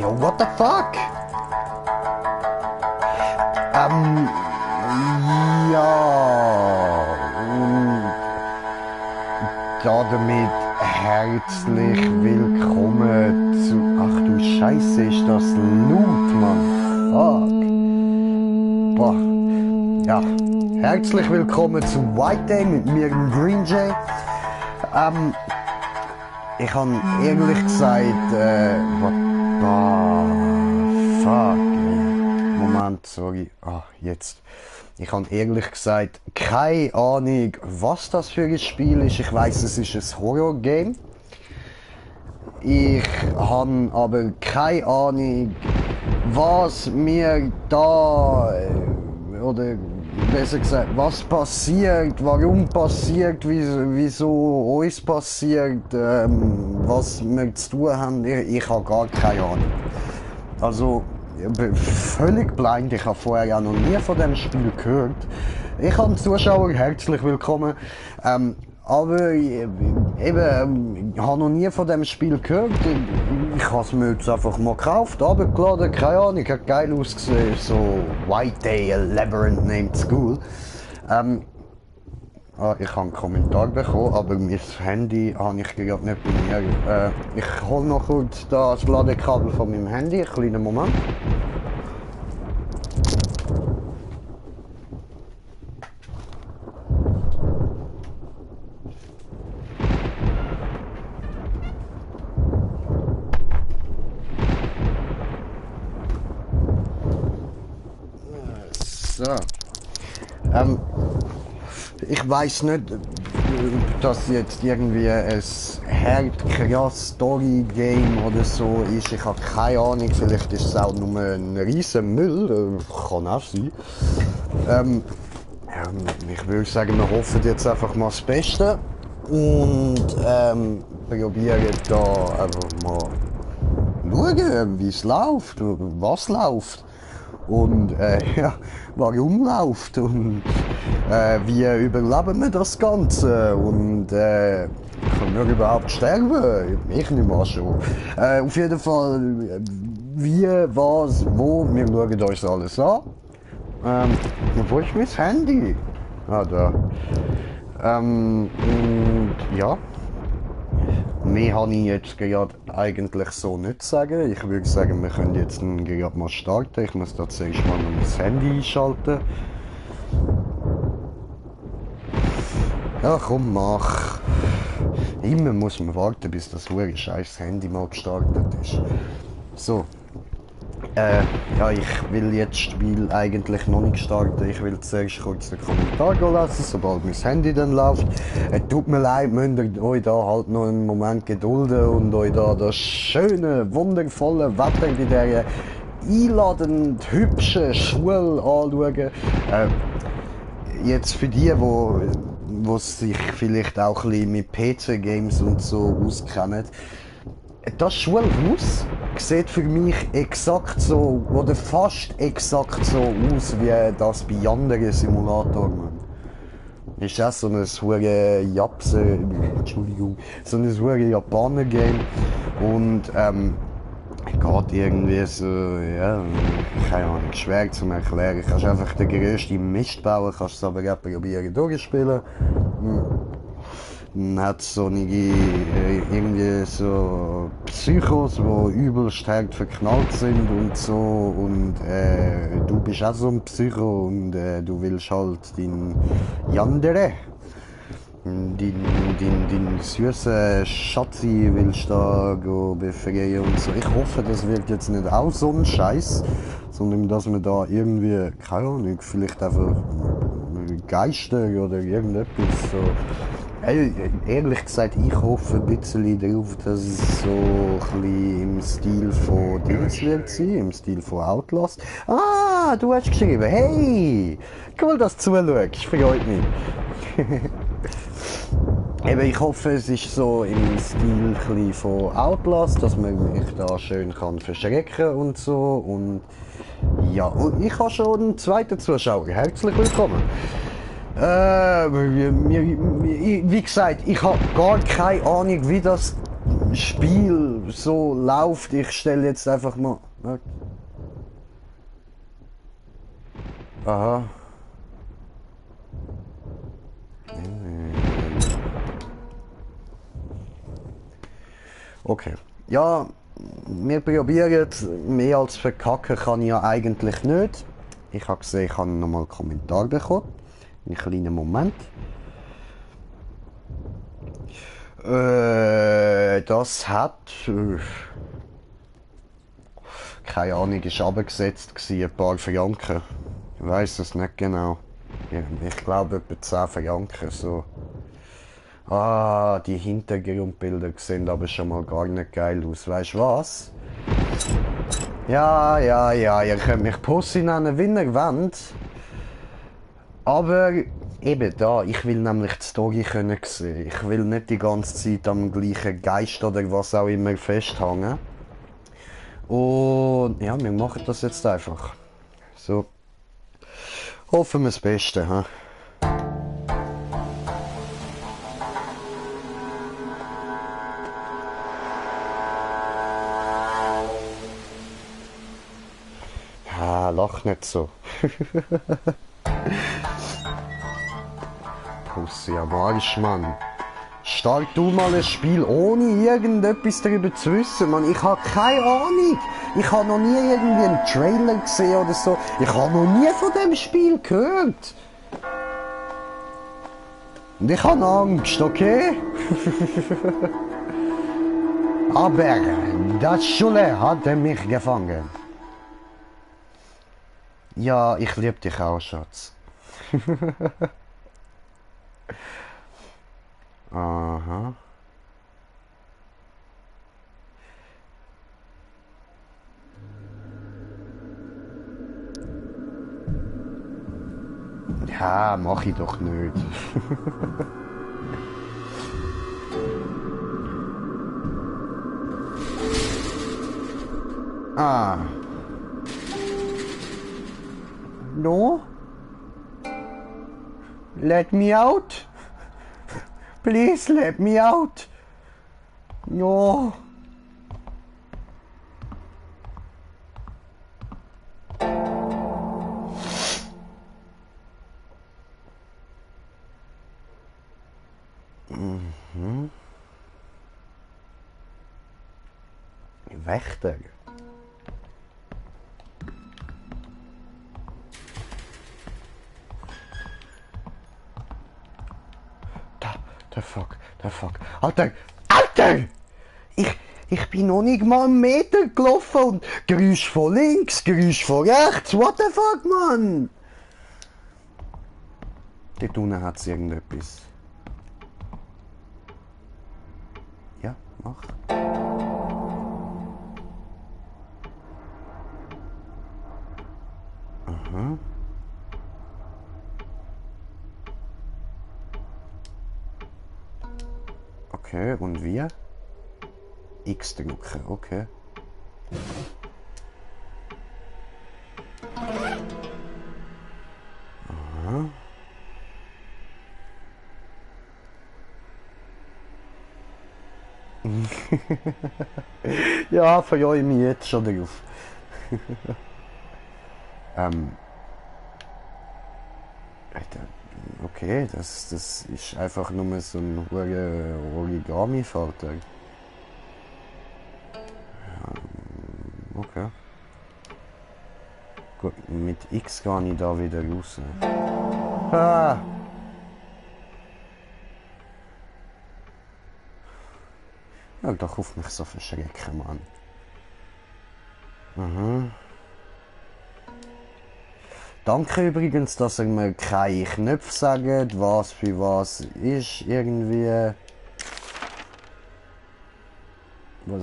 Yo, what the fuck? Ja, und damit herzlich willkommen zu... Ach du Scheiße, ist das laut, Mann. Fuck. Boah. Ja, herzlich willkommen zu White Day mit mir, dem Green Jay. Ich habe ehrlich gesagt, what the fuck? Moment, sorry. Jetzt. Ich habe ehrlich gesagt keine Ahnung, was das für ein Spiel ist. Ich weiß, es ist ein Horror-Game. Ich habe aber keine Ahnung, was mir da, oder besser gesagt, was passiert, warum passiert, wieso uns passiert, was wir zu tun haben. Ich habe gar keine Ahnung. Also, ich bin völlig blind, ich habe vorher auch noch nie von dem Spiel gehört. Ich habe Zuschauer herzlich willkommen, aber eben, ich habe noch nie von dem Spiel gehört. Ich habe es mir jetzt einfach mal gekauft, runtergeladen, keine Ahnung, hat geil ausgesehen, so White Day, a Labyrinth named School. Ich habe einen Kommentar bekommen, aber mein Handy habe ich gerade nicht bei mir. Ich hole noch kurz das Ladekabel von meinem Handy, einen kleinen Moment. So. Ich weiß nicht, dass jetzt irgendwie ein krass Story-Game oder so ist. Ich habe keine Ahnung, vielleicht ist es auch nur ein riesen Müll, kann auch sein. Ich würde sagen, wir hoffen jetzt einfach mal das Beste und probieren da einfach mal schauen, wie es läuft, was läuft. Und ja, warum läuft und wie überleben wir das Ganze und können wir überhaupt sterben? Ich nicht mal schon. Auf jeden Fall, wie, was, wo, wir schauen uns alles an. Wo ist mein Handy? Da. Und ja. Mehr habe ich jetzt gerade eigentlich so nicht sagen. Ich würde sagen, wir können jetzt gerade mal starten. Ich muss da zuerst mal mein Handy einschalten. Ja, komm, mach. Immer muss man warten, bis das scheiß Handy mal gestartet ist. So. Ja, ich will jetzt das Spiel eigentlich noch nicht starten. Ich will zuerst kurz den Kommentar lassen, sobald mein Handy dann läuft. Tut mir leid, müsst ihr euch da halt noch einen Moment gedulden und euch da das schöne, wundervolle Wetter bei dieser einladend hübschen Schule anschauen. Jetzt für die, die sich vielleicht auch ein bisschen mit PC-Games und so auskennen. Das Schulhaus sieht für mich exakt so, oder fast exakt so aus, wie das bei anderen Simulatoren. Ist auch so ein hure so ein hure Japaner-Game und geht irgendwie so, ja, keine Ahnung, schwer zu erklären. Du kannst einfach den grössten Mist bauen, kannst es aber auch probieren durchspielen. Dann hat es so irgendwie so Psychos, die übelst hart verknallt sind und so und du bist auch so ein Psycho und du willst halt dein Yandere, dein süßen Schatzi willst da befreien und so. Ich hoffe, das wird jetzt nicht auch so ein Scheiß, sondern dass man da irgendwie, keine Ahnung, vielleicht einfach Geister oder irgendetwas so. Ehrlich gesagt, ich hoffe ein bisschen darauf, dass es so ein bisschen im Stil von Dings wird sein, im Stil von Outlast. Ah, du hast geschrieben, hey, cool, dass du zuschaust, freut mich. Eben, ich hoffe, es ist so im Stil ein von Outlast, dass man mich da schön kann verschrecken und so. Und ja, und ich habe schon einen zweiten Zuschauer. Herzlich willkommen. Wie gesagt, ich habe gar keine Ahnung, wie das Spiel so läuft. Ich stelle jetzt einfach mal... Aha. Okay. Ja, wir probieren. Mehr als verkacken kann ich ja eigentlich nicht. Ich habe gesehen, ich habe nochmal einen Kommentar bekommen. Einen kleinen Moment. Das hat... keine Ahnung, ist runtergesetzt gewesen, ein paar Franken. Ich weiss es nicht genau. Ich glaube etwa 10 Franken, so. Ah, die Hintergrundbilder sehen aber schon mal gar nicht geil aus. Weißt du was? Ja, ihr könnt mich Pussy nennen, wie ihr wollt. Aber eben da, ich will nämlich die Story können sehen. Ich will nicht die ganze Zeit am gleichen Geist oder was auch immer festhängen. Und ja, wir machen das jetzt einfach. So. Hoffen wir das Beste, ha? Ja, lach nicht so. Pussy am Arsch, Mann. Start du mal ein Spiel ohne irgendetwas darüber zu wissen, Mann. Ich habe keine Ahnung. Ich habe noch nie irgendwie einen Trailer gesehen oder so. Ich habe noch nie von dem Spiel gehört. Und ich habe Angst, okay? Aber das Schule hat mich gefangen. Ja, ich liebe dich auch, Schatz. Aha. Ja, mach ich doch nicht. Ah. No? Let me out? Please let me out. No. Mhm. Wächter. Der Fuck. Alter! Ich bin noch nicht mal einen Meter gelaufen und Geräusch von links, Geräusch von rechts. What the fuck, Mann? Dort unten hat es irgendetwas. Ja, mach. Aha. Okay, und wir? X drücken, okay. Aha. Ja, verjahe ich mich jetzt schon drauf. Okay, das ist einfach nur so ein Origami-Falter. Okay. Gut, mit X gehe ich da wieder raus. Ah! Ja, doch auf mich so verschrecken, Mann. Mhm. Danke übrigens, dass ihr mir keine Knöpfe sagt, was für was ist irgendwie. Was?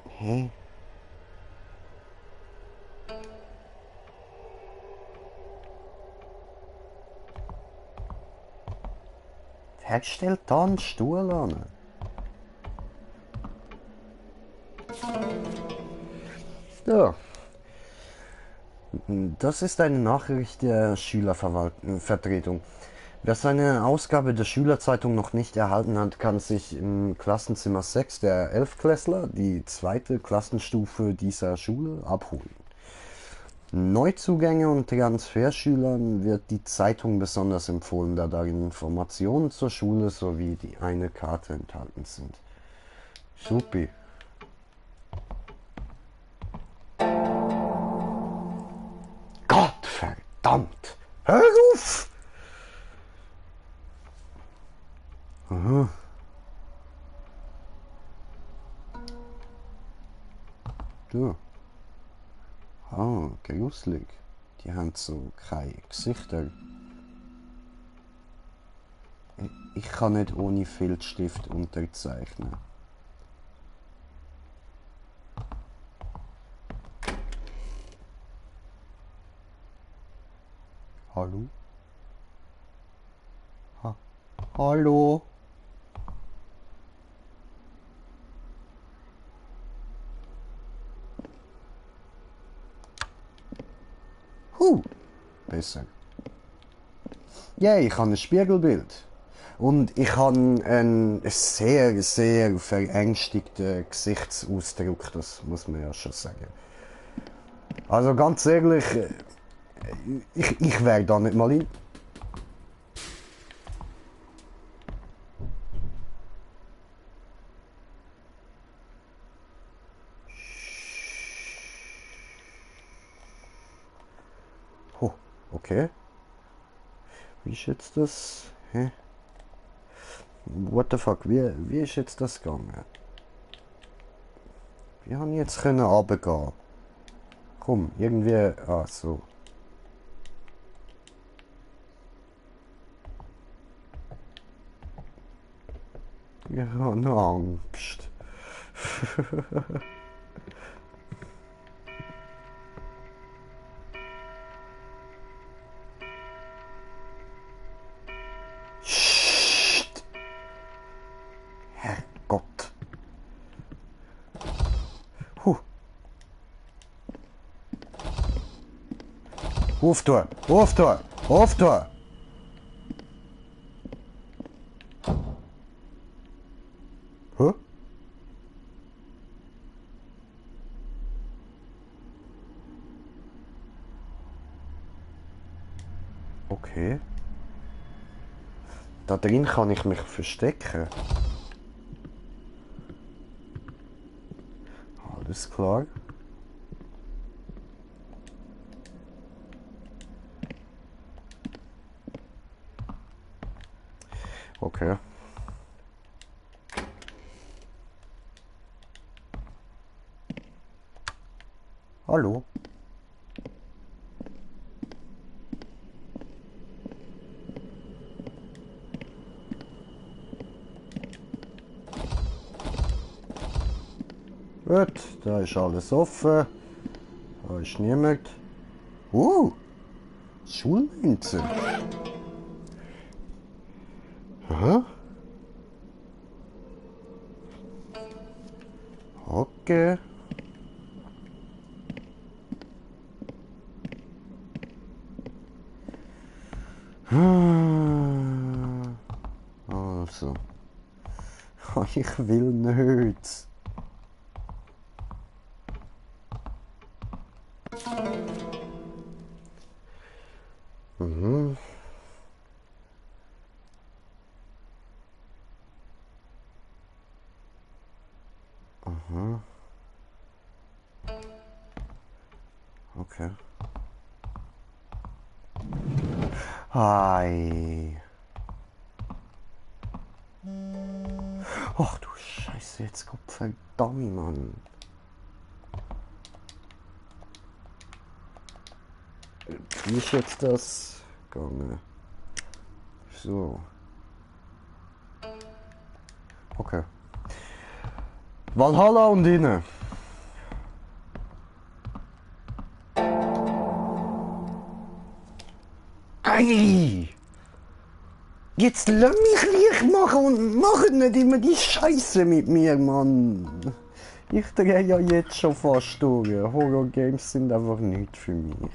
Hä? Wer stellt da einen Stuhl an? Ja. Das ist eine Nachricht der Schülervertretung. Wer seine Ausgabe der Schülerzeitung noch nicht erhalten hat, kann sich im Klassenzimmer 6 der Elftklässler, die zweite Klassenstufe dieser Schule, abholen. Neuzugänge und Transferschülern wird die Zeitung besonders empfohlen, da darin Informationen zur Schule sowie eine Karte enthalten sind. Supi. Gott verdammt! Hör auf! Aha. Du. Ah, gruselig. Die haben so keine Gesichter. Ich kann nicht ohne Filzstift unterzeichnen. Hallo? Hallo? Besser. Ja, ich habe ein Spiegelbild. Und ich habe einen sehr, sehr verängstigten Gesichtsausdruck, das muss man ja schon sagen. Also ganz ehrlich, ich wäre da nicht mal hin. Oh, okay. Wie ist jetzt das? Hä? What the fuck? Wie ist jetzt das gegangen? Wir haben jetzt können runtergehen. Komm, irgendwie. Ah, so. Ich habe noch Angst. Herrgott. Hoftor! Hoftor! Hoftor! Hä? Okay. Da drin kann ich mich verstecken. Alles klar. Okay. Hallo. Gut, da ist alles offen. Da ist niemand. Schulmünze. Aha. Okay. Also. Ich will nicht. Mhm. Aha. Okay. Hi. Ach du Scheiße, jetzt Gott verdammt, Mann. Wie ist jetzt das gegangen? So. Okay. Valhalla und Inne. Ei! Jetzt lass mich Licht machen und mach nicht immer die Scheiße mit mir, Mann. Ich drehe ja jetzt schon fast durch. Horror-Games sind einfach nicht für mich.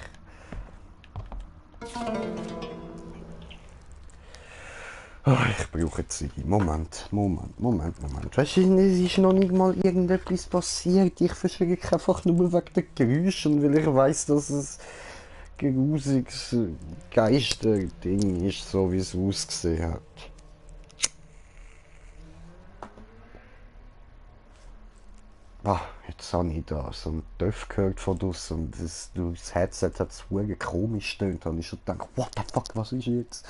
Oh, ich brauche Zeit. Moment. Weißt du, es ist noch nicht mal irgendetwas passiert. Ich verschrecke einfach nur wegen der Geräusche und weil ich weiß, dass es grusiges Geister-Ding ist, so wie es ausgesehen hat. Ah, jetzt habe ich da so einen Töff gehört von draussen und das Headset hat so komisch gestöhnt. Da habe ich schon gedacht, what the fuck, was ist jetzt?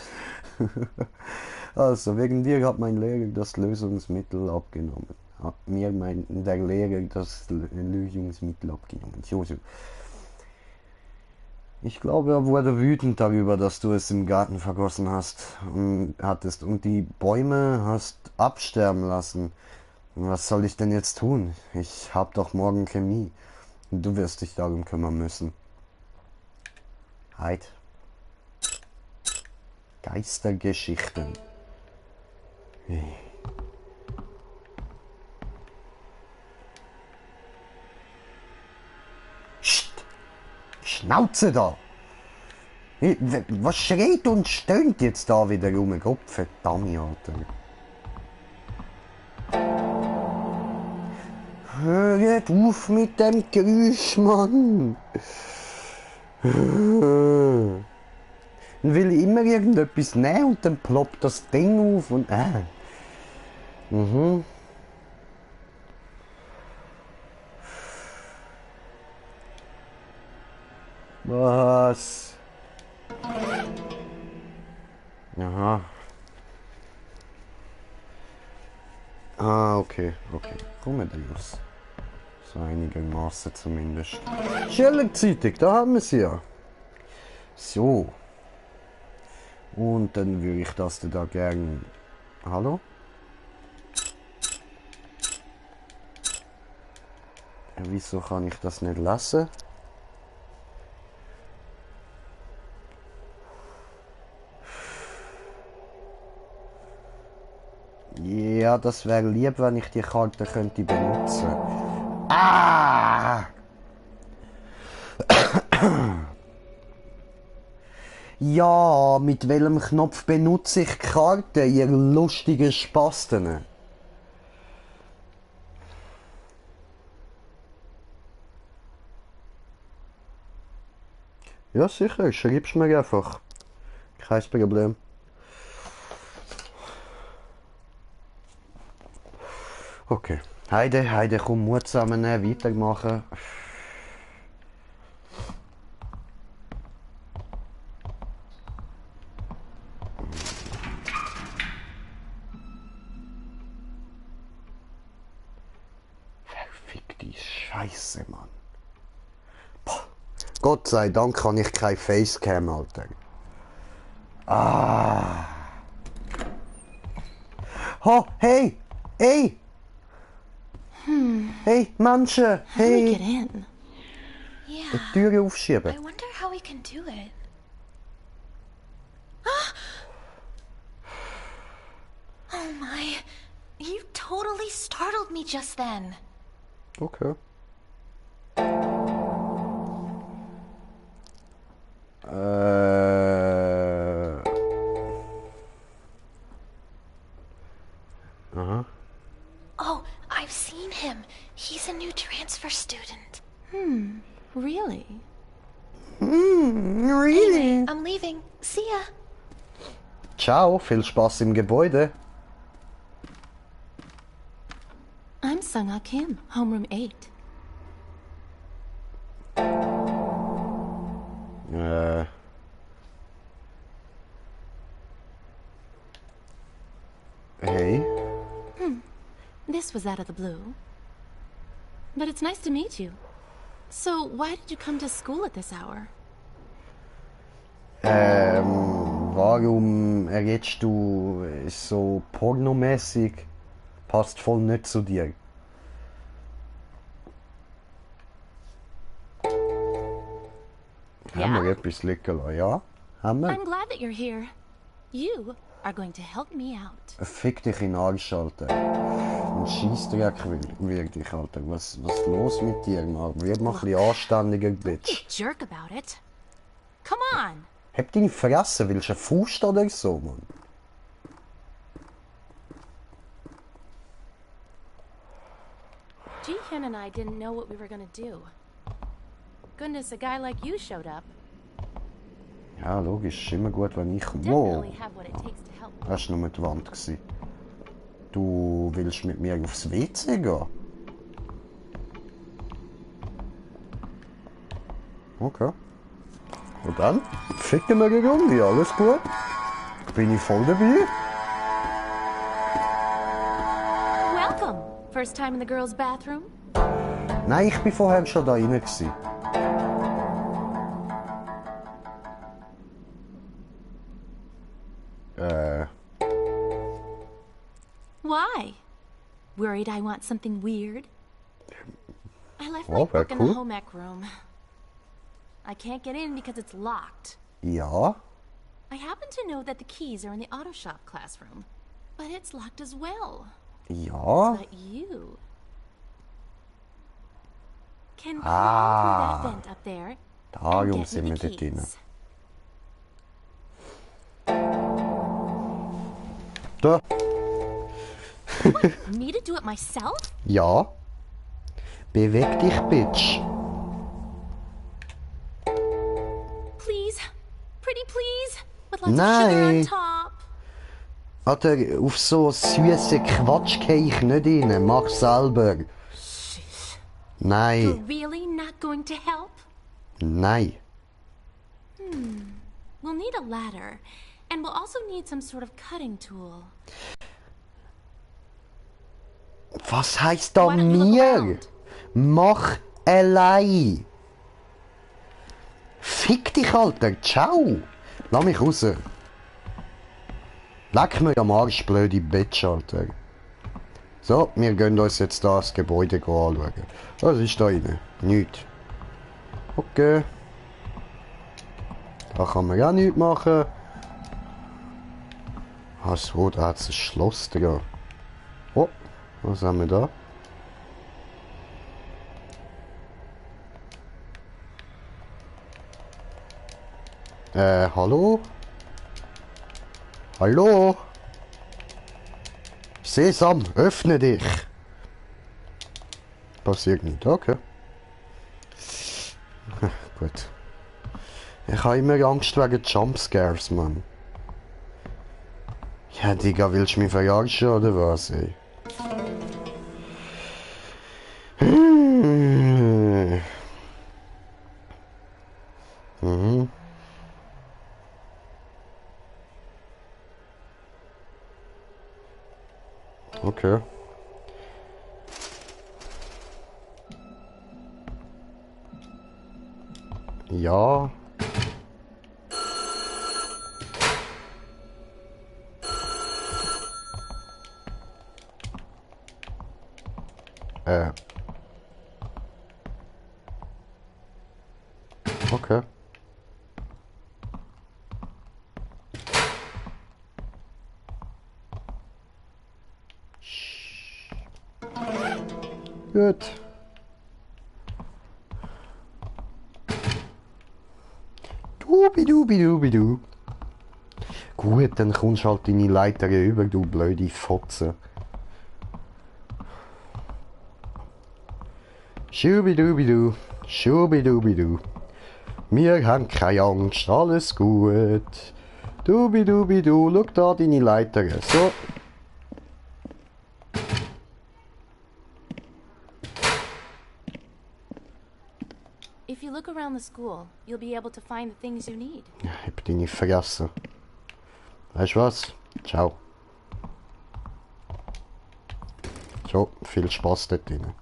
Also, wegen dir hat mein Lehrer das Lösungsmittel abgenommen. Hat mir der Lehrer das Lösungsmittel abgenommen. So. Ich glaube, er wurde wütend darüber, dass du es im Garten vergossen hattest und die Bäume hast absterben lassen. Was soll ich denn jetzt tun? Ich hab doch morgen Chemie. Du wirst dich darum kümmern müssen. Heid. Geistergeschichten. Hey. Psst! Schnauze da! Was schreit und stöhnt jetzt da wieder rum? Gott verdammt, Alter. Hör auf mit dem Geräusch, Mann! Dann will ich immer irgendetwas nehmen und dann ploppt das Ding auf und Was? Aha. Ah, okay. Komm mit raus. So einigermaßen zumindest. Scheller-Zeitung, da haben wir sie ja. So. Und dann würde ich das da gern... Hallo? Wieso kann ich das nicht lesen? Ja, das wäre lieb, wenn ich die Karte könnte benutzen. Ah! Ja, mit welchem Knopf benutze ich die Karte, ihr lustigen Spasten? Ja, sicher, schreib's mir einfach. Kein Problem. Okay. Heide, komm, Mut zusammennehmen, weitermachen. Verfickte Scheiße, Mann. Boah. Gott sei Dank kann ich kein Facecam, Alter. Ah. Oh, hey! Hey! Hey, Menschen! How do we Hey! get in? Yeah. Die Türe aufschieben. I wonder how we can do it. Oh my. You totally startled me just then. Okay. Aha. Oh, I've seen him. He's a new transfer student. Really? Anyway, I'm leaving. See ya. Ciao, viel Spaß im Gebäude. I'm Sung-Ah Kim, homeroom 8. Hey. This was out of the blue. But it's nice to meet you. So, why did you come to school at this hour? Warum redest du so pornomäßig? Passt voll nicht zu dir. Haben wir etwas liegen lassen? Ja, haben wir. I'm glad that you're here. You are going to help me out. Fick dich in den Arsch, Alter. Ein Scheissdreck wirklich, Alter. Was los mit dir, Mann? Werd mal ein bisschen anständiger, Bitch. Jerk about it. Come on. Hab deine Fresse, willst du einen Faust oder so, Mann? Ji-Hyun and I didn't know what we were gonna do. Goodness, a guy like you showed up. Ja, logisch. Ist immer gut, wenn ich... Wow! Definitely have what it takes to help. Das war nur die Wand. Du willst mit mir aufs WC gehen? Okay. Und dann? Ficken wir eine Runde, alles gut? Bin ich voll dabei? Welcome. First time in the girls' bathroom? Nein, ich bin vorher schon da rein gewesen. Why? Worried I want something weird? I left my Oh, book in the cool. home ec room. I can't get in because it's locked. Ja? I happen to know that the keys are in the auto shop classroom, but it's locked as well. Ja? But you can crawl through that vent up there and Darum get me sind wir the dort drin. keys. Da? Me to do it myself? Ja? Beweg dich, Bitch. Please, pretty please, with lots of Nein. sugar on top. Alter, auf so süße Quatsch geh ich nicht rein. Mach selber. You're Nein. really not going to help? Nein. We'll need a ladder, and we'll also need some sort of cutting tool. Was heisst da Why don't you look mir? around? Mach allein. Fick dich, Alter. Ciao. Lass mich raus. Leck mir am Arsch, blöde Bitch, Alter. So, wir gehen uns jetzt das Gebäude anschauen. Was ist da rein? Nichts. Okay. Da kann man ja nichts machen. Ach so, da hat es ein Schloss dran. Oh, was haben wir da? Hallo? Hallo? Sesam, öffne dich! Passiert nicht, okay. Gut. Ich habe immer Angst wegen Jumpscares, Mann. Ja, Digga, willst du mich verarschen oder was, ey? Mhm. Okay. Ja. Okay. Gut. Dubidubidubidu. Gut, dann kommst du halt deine Leiter über, du blöde Fotze. Schubidubidu, schubidubidu. Wir haben keine Angst, alles gut. Dubidubidu, schau da deine Leiter. So. If you look around the school, you'll be able to find the things you need. Ich hab dich nicht vergessen. Weißt du was? Ciao. So, viel Spaß dort drin.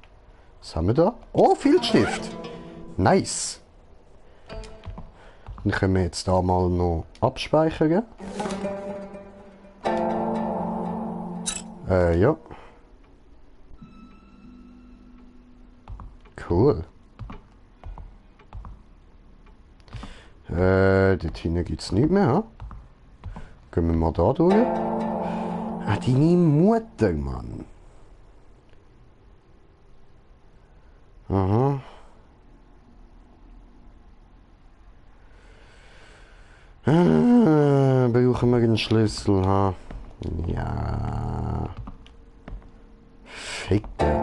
Was haben wir da? Oh, Filzstift! Nice! Dann können wir jetzt da mal noch abspeichern. Ja. Cool. Dort hinten gibt es nichts mehr. Gehen wir mal da durch. Ah, deine Mutter, Mann. Aha. Brauchen wir einen Schlüssel, ha? Ja. Ficken.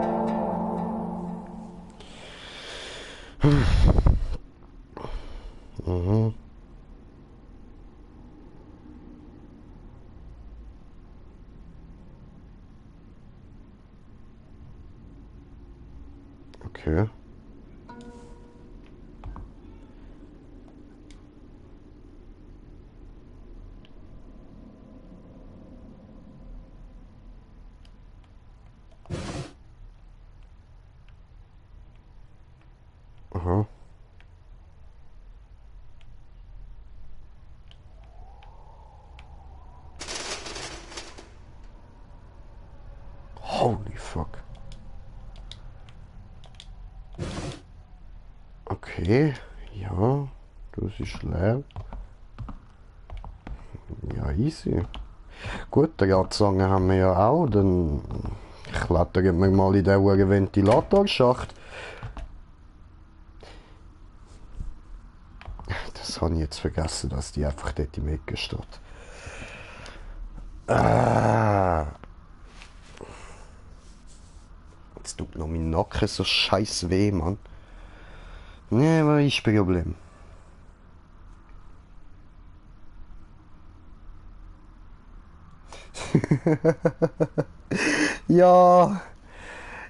Mhm. Okay. Aha. Holy fuck. Okay, ja, das ist leer. Ja, easy. Gut, den Ratzanger haben wir ja auch, dann klettern wir mal in diesen Ventilatorschacht. Das habe ich jetzt vergessen, dass die einfach dort im Ecke steht. Jetzt tut noch mein Nacken so scheiß weh, Mann. Nee, was ist das Problem? Ja,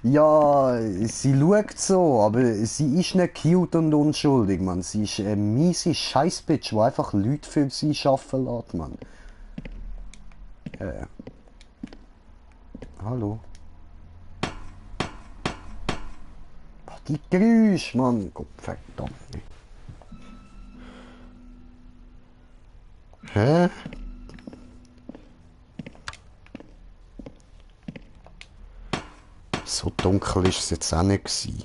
ja, sie schaut so, aber sie ist nicht cute und unschuldig, Mann. Sie ist eine miese Scheißbitch, die einfach Leute für sie arbeiten lässt, Mann. Hallo? Ach, die Geräusche, Mann. Gott verdammt. Hä? So dunkel ist es jetzt auch nicht gewesen.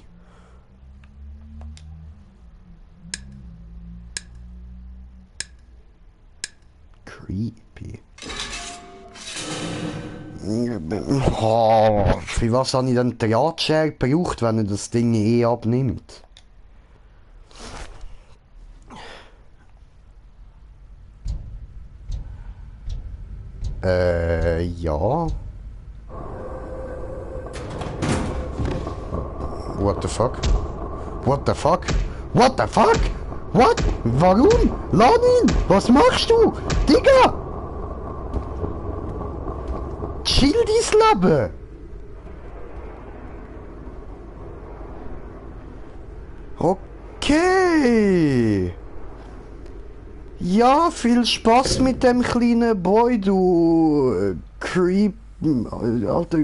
Creepy. Oh, für was habe ich denn die Drahtschere gebraucht, wenn er das Ding eh abnimmt? Ja. What the fuck? What the fuck? What the fuck? What? Warum? Lanin, was machst du? Digga! Chill dein Leben! Okay! Ja, viel Spaß mit dem kleinen Boy, du Creep. Alter,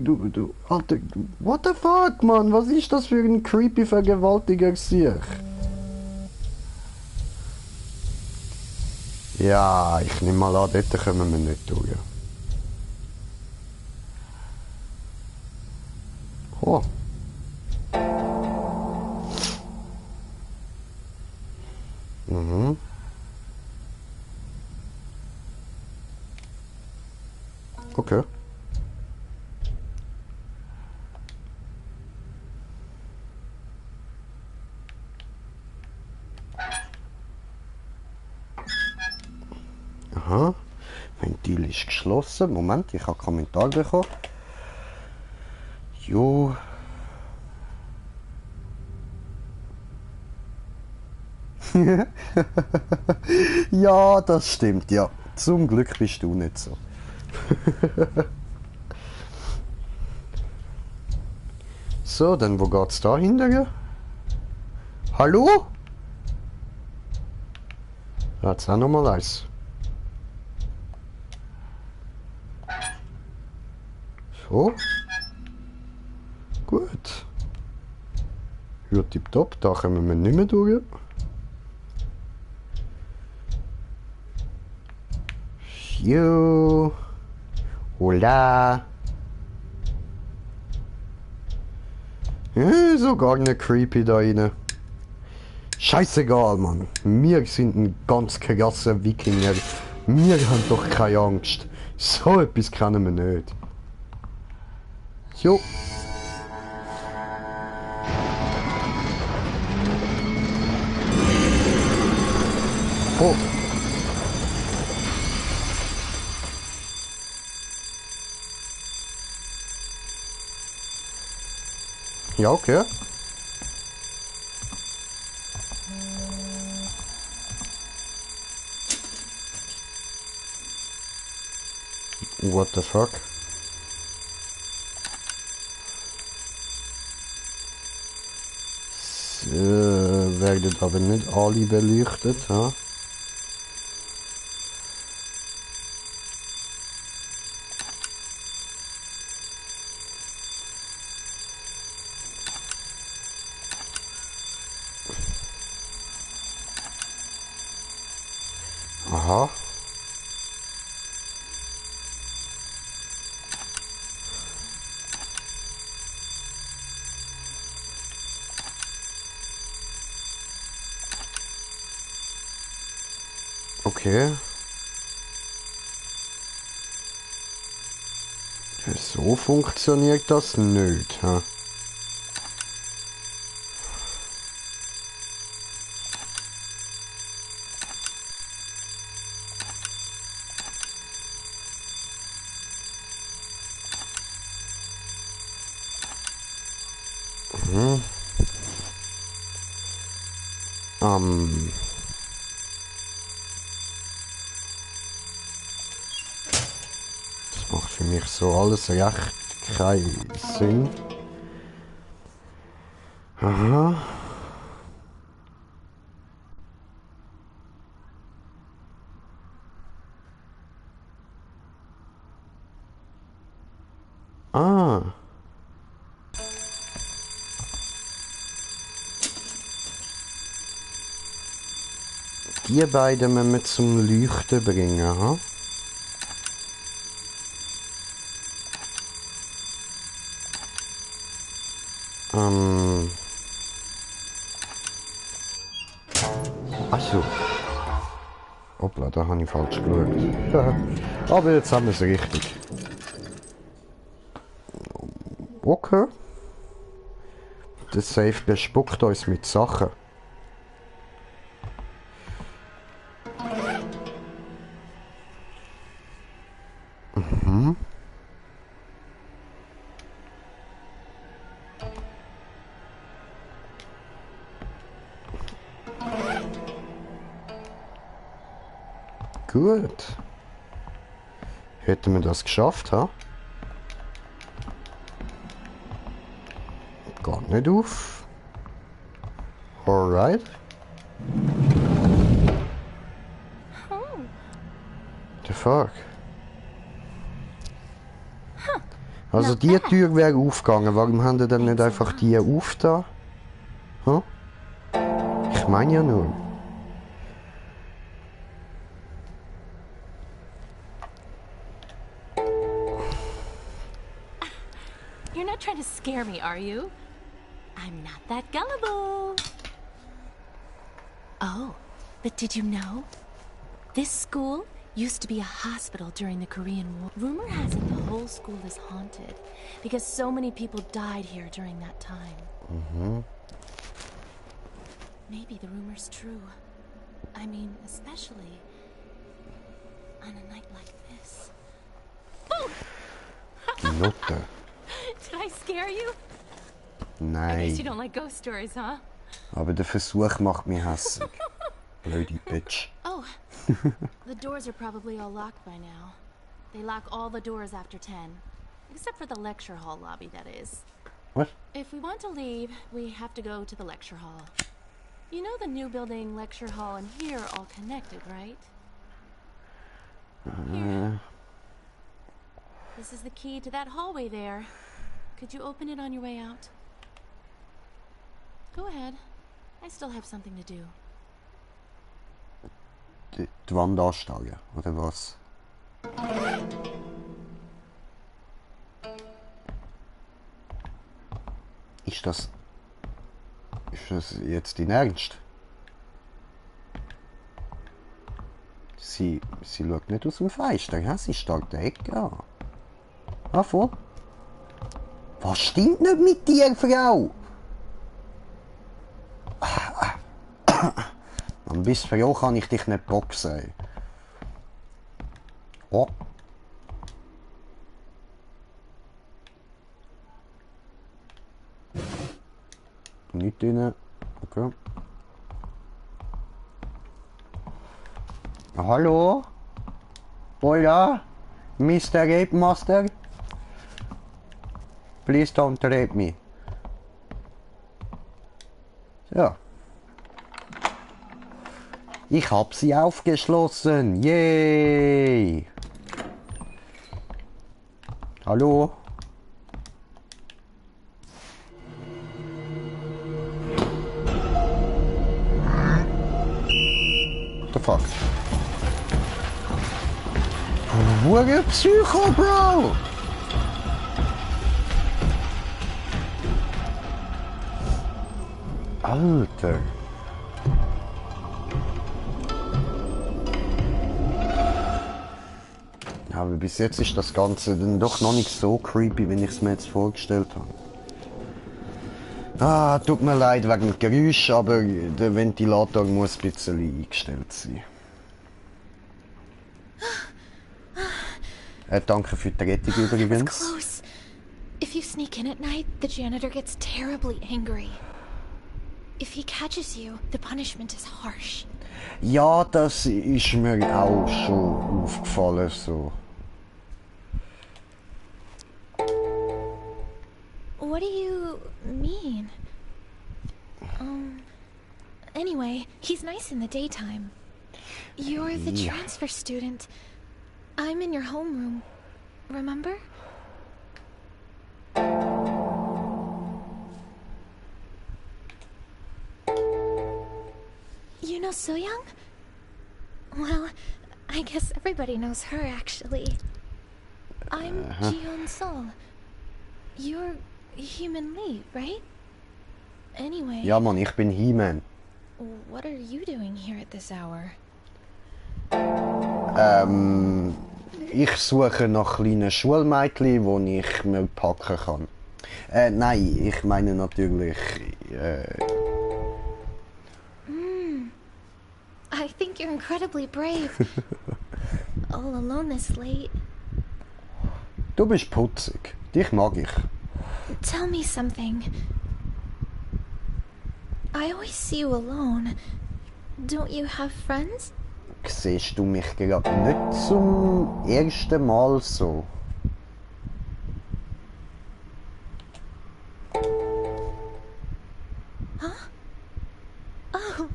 Alter, what the fuck, Mann? Was ist das für ein creepy Vergewaltiger Gesicht? Ja, ich nehme mal an, dort kommen wir nicht durch. Oh. Mhm. Okay. Aha. Ventil ist geschlossen. Moment, ich habe Kommentar bekommen. Jo. Ja, das stimmt, ja. Zum Glück bist du nicht so. So, dann wo geht's da hinterher? Hallo? Jetzt auch nochmal eins. So. Gut. Ja, tipptopp, da kommen wir nicht mehr durch. Jo. Hola. Ja, so gar nicht creepy da rein. Scheißegal, Mann. Wir sind ein ganz krasser Wikinger. Wir haben doch keine Angst. So etwas kennen wir nicht. Jo. Oh. Ja, okay. What the fuck? Werden aber nicht alle beleuchtet, ha? Aha. Okay. So funktioniert das nicht, ha? Mhm. Das macht für mich so alles recht keinen Sinn. Aha. Ah. Die beiden müssen wir zum Leuchten bringen, ha? Achso. Hoppla, da habe ich falsch geschaut. Aber jetzt haben wir es richtig. Okay. Der Safe bespuckt uns mit Sachen. Mhm. Gut. Hätten wir das geschafft, ha? Geht nicht auf. Alright. The fuck? Also die Tür wäre aufgegangen. Warum haben die dann nicht einfach die aufgetan? Hm? Ich meine ja nur. You're not trying to scare me, are you? I'm not that gullible. Oh, but did you know? This school used to be a hospital during the Korean War. Rumor has it the whole school is haunted because so many people died here during that time. Mm-hmm. Maybe the rumor's true. I mean, especially on a night like this. Oh! Note. Did I scare you? I guess you Nein. don't like ghost stories, huh? Aber der Versuch macht mich hässig. Blöde Bitch. Oh, the doors are probably all locked by now. They lock all the doors after 10. Except for the lecture hall lobby, that is. What? If we want to leave, we have to go to the lecture hall. You know the new building, lecture hall, and here are all connected, right? Here. This is the key to that hallway there. Could you open it on your way out? Go ahead. I still have something to do. Die Wand ansteigen, oder was? Ist das jetzt in Ernst? Sie schaut nicht aus dem Fenster, ja? Sie starrt die Ecke an. Ah, voll. Was stimmt nicht mit dir, Frau? Mann, bis Frau kann ich dich nicht boxen. Oh. Nicht drin. Okay. Hallo? Hola? Mr. Rape Master? Please don't rape me. Ja. Ich hab sie aufgeschlossen. Yay! Hallo? What the fuck? Hure Psycho, Bro! Alter! Aber bis jetzt ist das Ganze dann doch noch nicht so creepy, wie ich es mir jetzt vorgestellt habe. Ah, tut mir leid wegen dem Geräusch, aber der Ventilator muss ein bisschen eingestellt sein. Danke für die Rettung übrigens. Close. If you sneak in at night, the janitor gets terribly angry. If he catches you, the punishment is harsh. Ja, das ist mir auch schon aufgefallen so. What do you mean? Anyway, he's nice in the daytime. You're the Yeah. transfer student. I'm in your homeroom. Remember? You know So-young? Well, I guess everybody knows her, actually. I'm Ji-yeon Sol. You're Human Lee, right? Anyway, Ja, Mann, ich bin He-Man. what are you doing here at this hour? Ich suche nach kleinen Schulmädchen, die ich mir packen kann. Nein, ich meine natürlich... I think you're incredibly brave. All alone this late. Du bist putzig. Dich mag ich. Tell me something. I always see you alone. Don't you have friends? Siehst du mich gerade nicht zum ersten Mal so? Oh.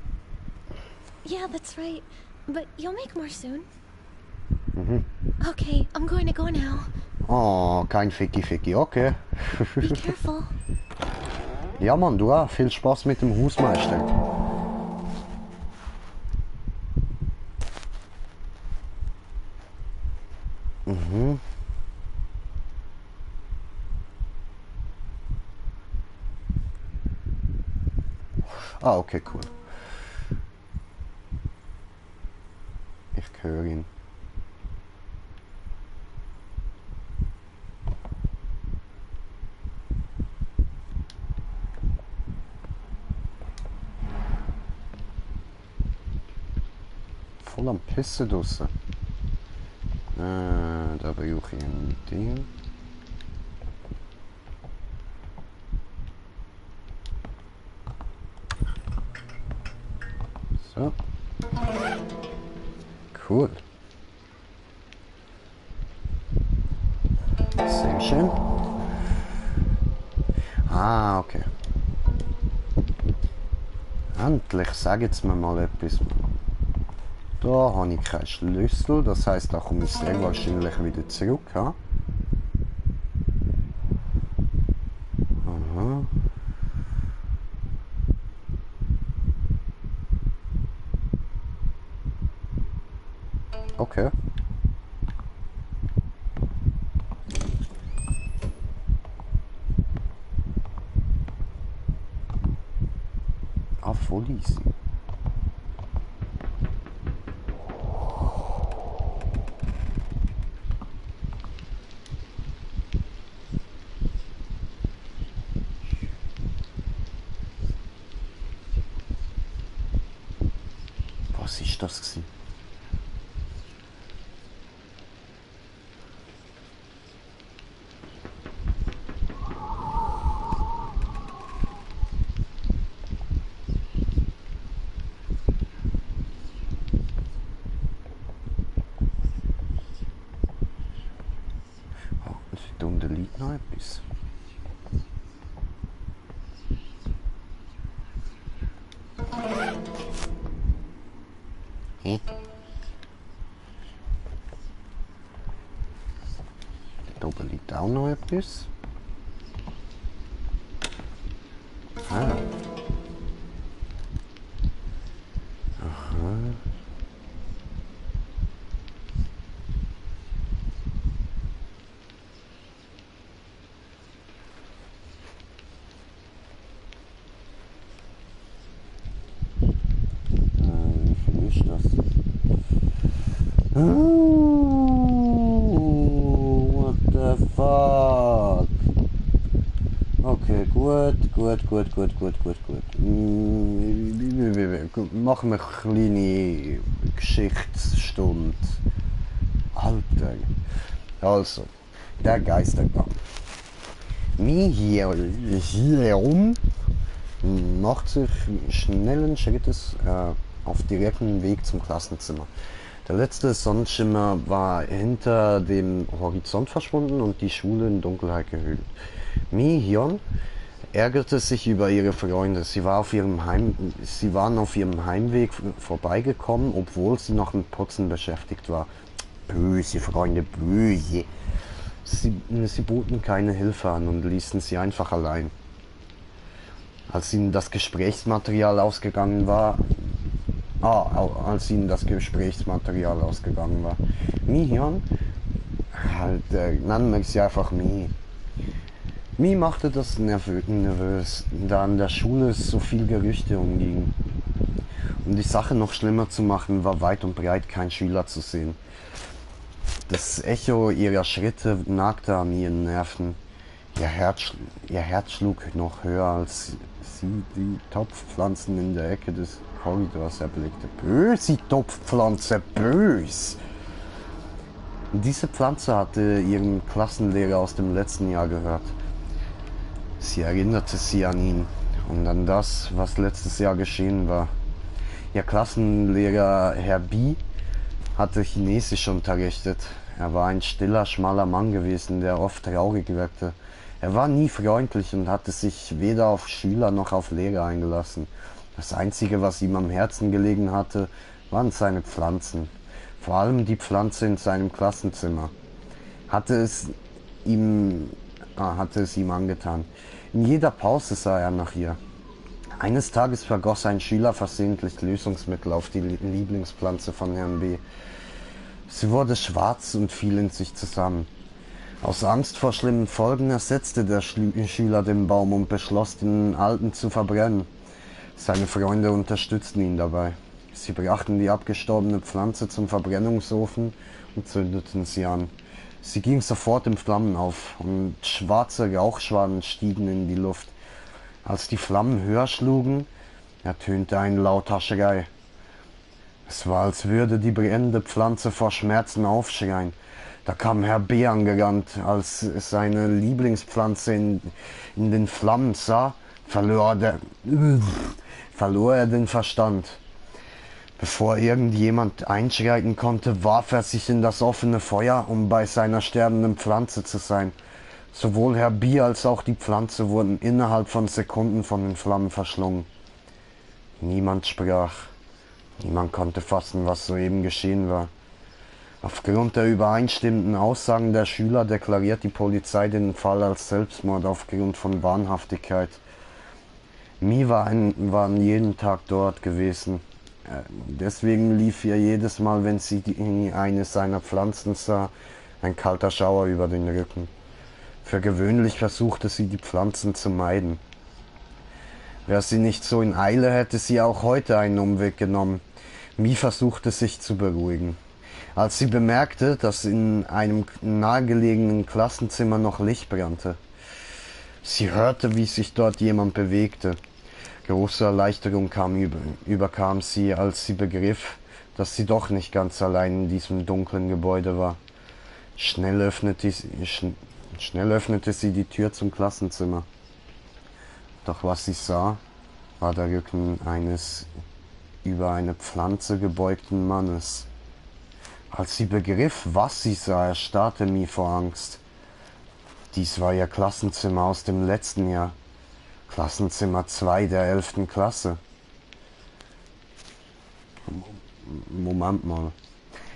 Yeah, that's right. But you'll make more soon. Okay, I'm going to go now. Oh, kein Ficky-Ficky, okay. Be careful. Ja, Mann, du auch. Viel Spaß mit dem Hausmeister. Ah, okay, cool. Ich höre ihn. Voll am Pissen draussen. Da brauche ich ein Ding. So. Cool. Sehr schön. Ah, okay. Endlich, sag jetzt mir mal etwas. Da habe ich keinen Schlüssel, das heisst, da komme ich sehr wahrscheinlich wieder zurück. Ja? Aha. Okay. Ah, voll easy. Was ist das gewesen? Oh, da unten liegt noch etwas. Hä? Da oben liegt auch noch etwas. Ah. Aha. Wie viel ist das? What the fuck? Okay, gut. Machen wir eine kleine Geschichtsstunde. Alter. Also, der Geistergang. Mir hier macht sich schnellen Schrittes auf direktem Weg zum Klassenzimmer. Der letzte Sonnenschimmer war hinter dem Horizont verschwunden und die Schule in Dunkelheit gehüllt. Mi Hyun ärgerte sich über ihre Freunde. Sie waren auf ihrem Heimweg vorbeigekommen, obwohl sie noch mit Putzen beschäftigt war. Böse Freunde, böse. Sie boten keine Hilfe an und ließen sie einfach allein. Als ihnen das Gesprächsmaterial ausgegangen war, Mi Hyun, nennen wir sie einfach Mi. Mi machte das nervös, da an der Schule so viel Gerüchte umgingen. Um die Sache noch schlimmer zu machen, war weit und breit kein Schüler zu sehen. Das Echo ihrer Schritte nagte an ihren Nerven. Ihr Herz schlug noch höher, als sie die Topfpflanzen in der Ecke des Korridors erblickte. Böse Topfpflanze, bös! Diese Pflanze hatte ihren Klassenlehrer aus dem letzten Jahr gehört. Sie erinnerte sie an ihn und an das, was letztes Jahr geschehen war. Ihr Klassenlehrer Herr B. hatte Chinesisch unterrichtet. Er war ein stiller, schmaler Mann gewesen, der oft traurig wirkte. Er war nie freundlich und hatte sich weder auf Schüler noch auf Lehrer eingelassen. Das Einzige, was ihm am Herzen gelegen hatte, waren seine Pflanzen. Vor allem die Pflanze in seinem Klassenzimmer. Hatte es ihm angetan. In jeder Pause sah er nach ihr. Eines Tages vergoss ein Schüler versehentlich Lösungsmittel auf die Lieblingspflanze von Herrn B. Sie wurde schwarz und fiel in sich zusammen. Aus Angst vor schlimmen Folgen ersetzte der Schüler den Baum und beschloss, den alten zu verbrennen. Seine Freunde unterstützten ihn dabei. Sie brachten die abgestorbene Pflanze zum Verbrennungsofen und zündeten sie an. Sie ging sofort in Flammen auf und schwarze Rauchschwaden stiegen in die Luft. Als die Flammen höher schlugen, ertönte ein lauter Schrei. Es war, als würde die brennende Pflanze vor Schmerzen aufschreien. Da kam Herr B. angerannt. Als seine Lieblingspflanze in den Flammen sah, verlor er den Verstand. Bevor irgendjemand einschreiten konnte, warf er sich in das offene Feuer, um bei seiner sterbenden Pflanze zu sein. Sowohl Herr B. als auch die Pflanze wurden innerhalb von Sekunden von den Flammen verschlungen. Niemand sprach. Niemand konnte fassen, was soeben geschehen war. Aufgrund der übereinstimmenden Aussagen der Schüler deklariert die Polizei den Fall als Selbstmord aufgrund von Wahnhaftigkeit. Mi war an jedem Tag dort gewesen. Deswegen lief ihr jedes Mal, wenn sie eine seiner Pflanzen sah, ein kalter Schauer über den Rücken. Für gewöhnlich versuchte sie, die Pflanzen zu meiden. Wäre sie nicht so in Eile, hätte sie auch heute einen Umweg genommen. Mi versuchte sich zu beruhigen. Als sie bemerkte, dass in einem nahegelegenen Klassenzimmer noch Licht brannte. Sie hörte, wie sich dort jemand bewegte. Große Erleichterung überkam sie, als sie begriff, dass sie doch nicht ganz allein in diesem dunklen Gebäude war. Schnell öffnete sie die Tür zum Klassenzimmer. Doch was sie sah, war der Rücken eines über eine Pflanze gebeugten Mannes. Als sie begriff, was sie sah, erstarrte Mie vor Angst. Dies war ihr Klassenzimmer aus dem letzten Jahr. Klassenzimmer 2 der 11. Klasse. Moment mal.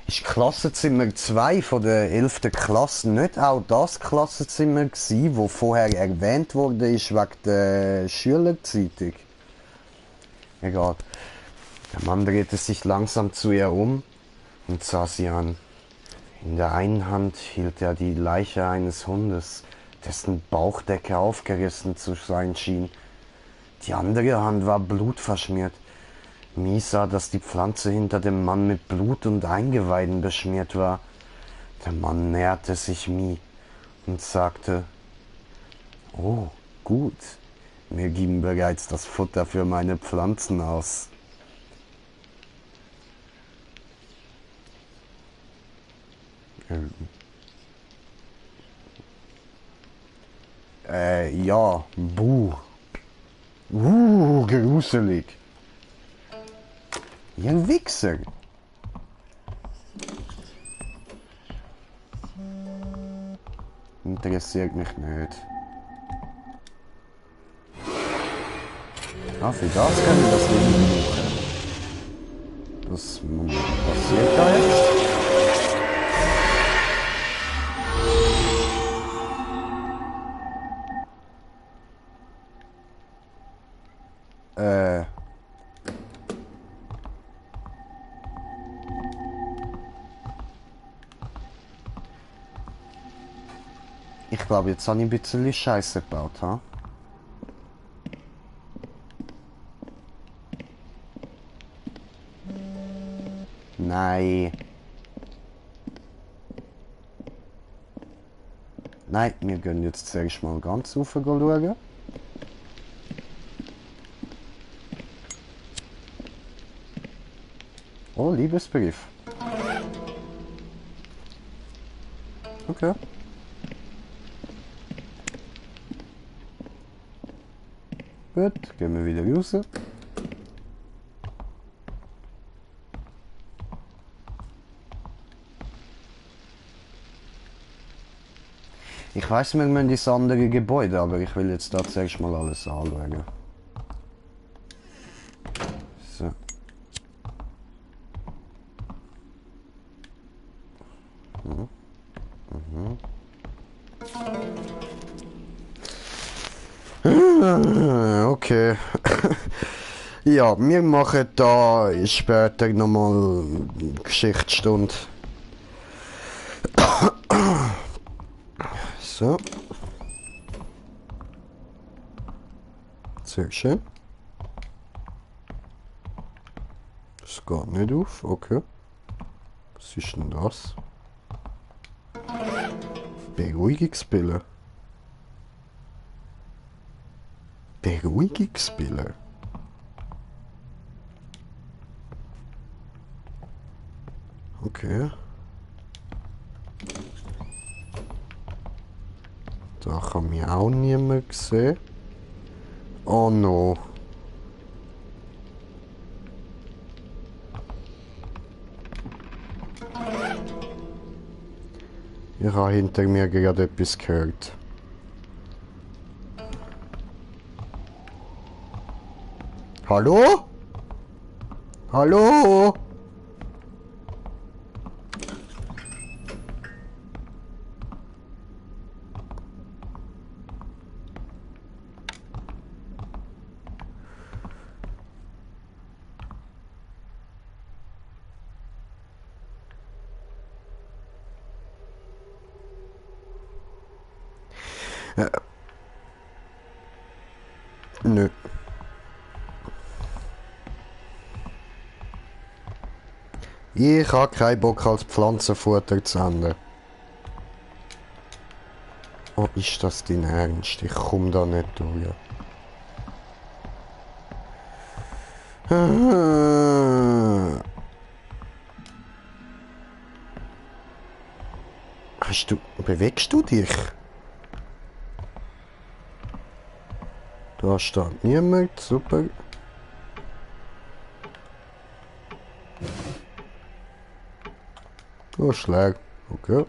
Ist Klassenzimmer 2 von der 11. Klasse nicht auch das Klassenzimmer gewesen, wo vorher erwähnt wurde, ist wegen der Schülerzeitung? Egal. Der Mann drehte sich langsam zu ihr um und sah sie an. In der einen Hand hielt er die Leiche eines Hundes, dessen Bauchdecke aufgerissen zu sein schien. Die andere Hand war blutverschmiert. Mie sah, dass die Pflanze hinter dem Mann mit Blut und Eingeweiden beschmiert war. Der Mann näherte sich Mie und sagte: »Oh, gut, mir ging bereits das Futter für meine Pflanzen aus.« Ja, buh. Gruselig. Ihr Wichser. Interessiert mich nicht. Ah, für das kann ich das nicht brauchen. Was passiert da jetzt? Ich glaube, jetzt habe ich ein bisschen Scheiße gebaut, ha? Nein. Nein, wir gehen jetzt zuerst mal ganz rauf schauen. Oh, Liebesbrief. Okay. Gut, gehen wir wieder raus. Ich weiss, wir müssen ins andere Gebäude, aber ich will jetzt da zuerst mal alles anschauen. So. Okay. Ja, wir machen da später nochmal Geschichtsstunde. So. Sehr schön. Das geht nicht auf, okay. Was ist denn das? Beruhigungspille. Beruhigungspille. Okay. Da kann mich auch niemand sehen. Oh no. Ich habe hinter mir gerade etwas gehört. Hallo? Hallo? Nö. Ich habe keinen Bock als Pflanzenfutter zu enden. Oh, ist das dein Ernst? Ich komme da nicht durch. Bewegst du dich? Da steht niemand, super. Oh, Schlag, okay.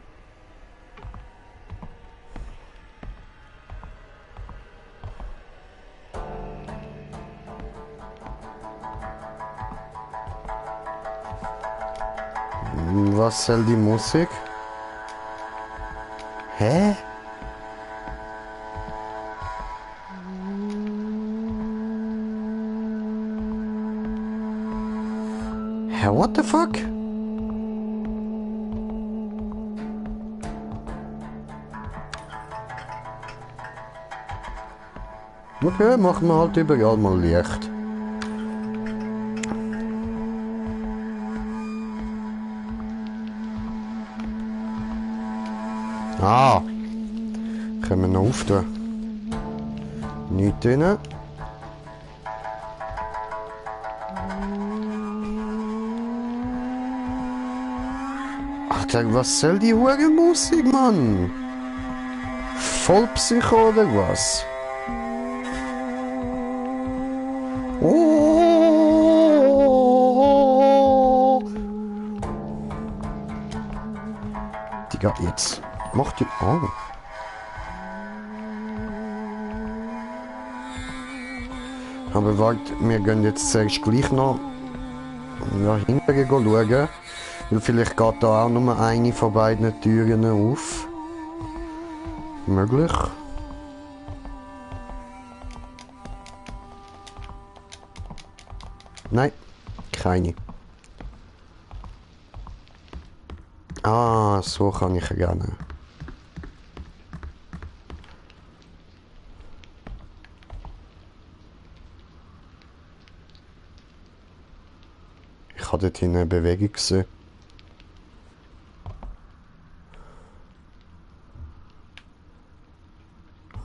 Was soll die Musik? Hä? Hä, what the fuck? Okay, machen wir halt überall mal Licht. Ah! Können wir noch auftun? Nicht drin. Alter, was soll die hure Musik, Mann? Vollpsycho oder was? Oh! Digga, jetzt macht die... Oh. Aber warte, wir gehen jetzt zuerst gleich noch hinten schauen. Weil vielleicht geht da auch nur eine von beiden Türen auf. Möglich. Nein, keine. Ah, so kann ich gerne. Ich habe dort hinten eine Bewegung gesehen.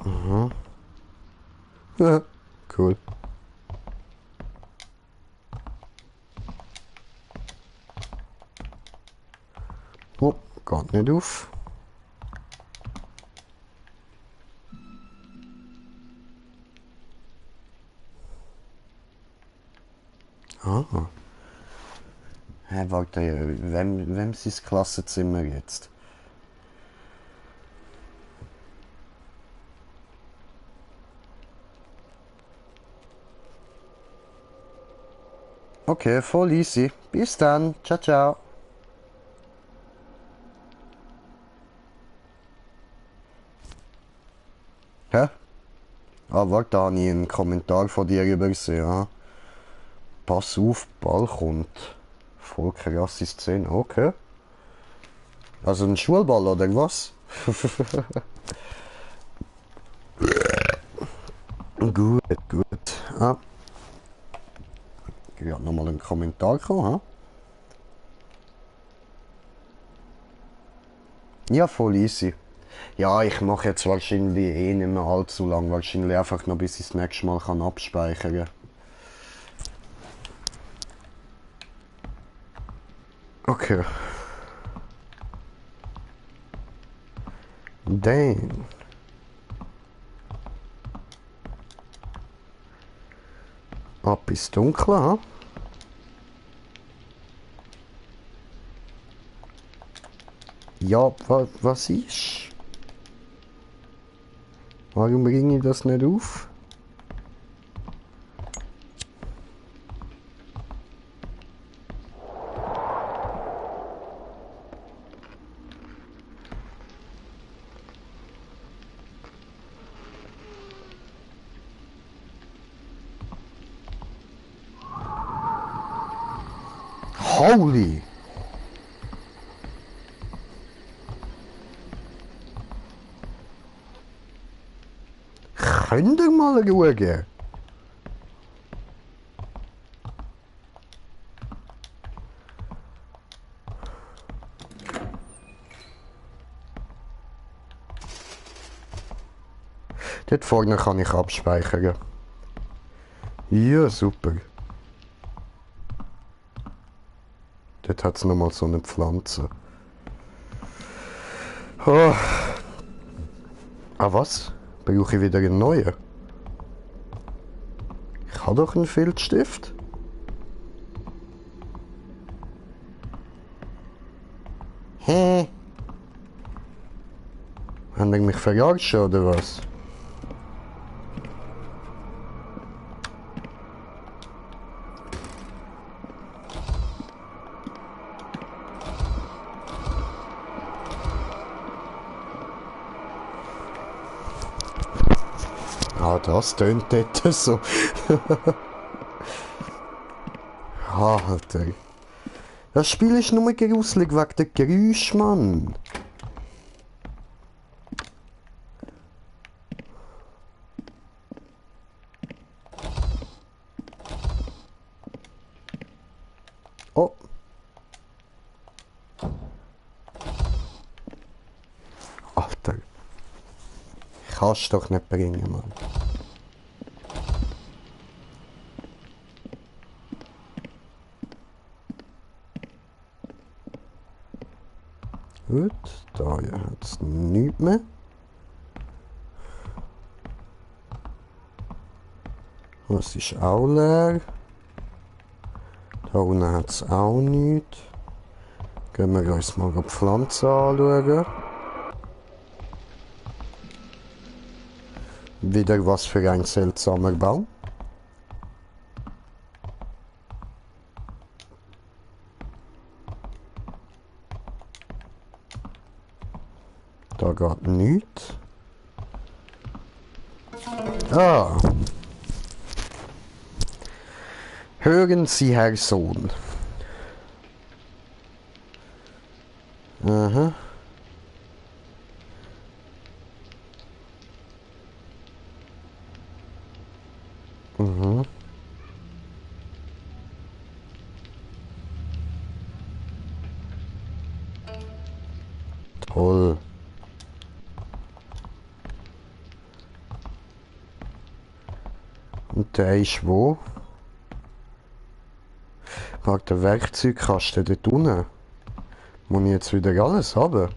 Aha. Ja, cool. Oh, geht nicht auf. Ah. Hä, warte, wem ist das Klassenzimmer jetzt? Okay, voll easy. Bis dann. Ciao, ciao. Hä? Ah, warte, da habe ich einen Kommentar von dir übersehen. Ja. Pass auf, Ball kommt. Voll krasse Szene, okay. Also ein Schulball oder was? Gut, gut. Ah. Ja, nochmal einen Kommentar kommen, ha? Ja, voll easy. Ja, ich mache jetzt wahrscheinlich eh nicht mehr allzu lang. Wahrscheinlich einfach noch bis ich das nächste Mal kann abspeichern kann. Okay. Dann. Ab ins Dunkle, ha? Ja, was ist? Warum bringe ich das nicht auf? Holy! Könnt ihr mal schauen? Dort vorne kann ich abspeichern. Ja, super. Dort hat es nochmal so eine Pflanze. Oh. Ah was? Brauche ich wieder einen neuen? Ich habe doch einen Filzstift. Hä? Haben die mich verarscht oder was? Ah, das tönt dort so. Alter. Das Spiel ist nur gruselig wegen der Geräusche, Mann. Oh. Alter. Kannst doch nicht bringen, Mann. Gut, da hat es nichts mehr. Das ist auch leer. Da unten hat es auch nichts. Gehen wir uns mal die Pflanzen anschauen. Wieder was für ein seltsamer Baum. Da geht nichts. Ah. Hören Sie, Herr Sohn. Aha. Mhm. Toll. Und der ist wo? Warte, der Werkzeugkasten dort unten. Muss ich jetzt wieder alles haben?